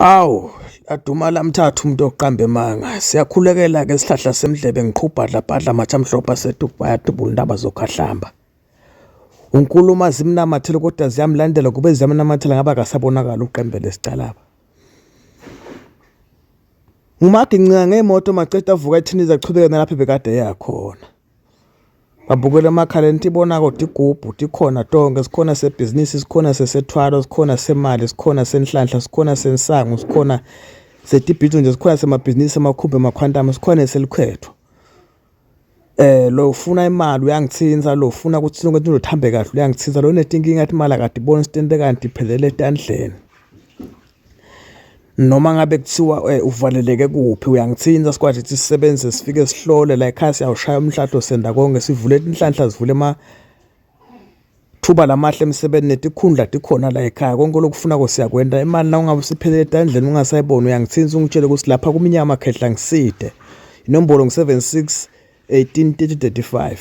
Awu, laduma lamthatha umuntu oqamba emanga. Siyakhulekela ke sihlahla semdlebe ngiqhubhadla bhadla matsha mhlophe asedubhaya dubula indaba zokhahlamba. Unkuluma zimnamathele kodwa ziyamlandela kube ziyamnamathela ngabe akasabonakala uqembele sicalaba. Ngumagincinga ngemoto maceda avuka ethiniza achubeke nalapho bekade eyakhona. Babukela emakhaleni tibona kodwa igubhu tikhona tonke sikhona sebhizinisi sikhona sesethwalo sikhona semali sikhona senhlanhla sikhona sensangu sikhona setibhithi nje sikhona semabhizinisi amakhumbi emakhwantamu sikhona neselikhwetho. Lo ufuna imali uyangithinta lo ufuna ukuthi sonke into ithambe kahle uyangithinta lo unetinkinga athi imali akadiboni sitente kanti iphelele etandleni. Noma ngabe kuthiwa uvaleleke kuphi uyangithinta sikwazi ukuthi sisebenze sifike sihlole la ekhaya siyawushaya umhlahlo senda konke sivule inhlanhla sivule amathuba lamahle emsebenzini netikhundla tikhona la ekhaya konke lokufunako siyakwenta. Imali na ungabe usiphelele etandleni ungasayiboni uyangithinta ungitshele ukuthi lapha kumnyama khehla ngiside. Inombolo ngu-76 18 30 35.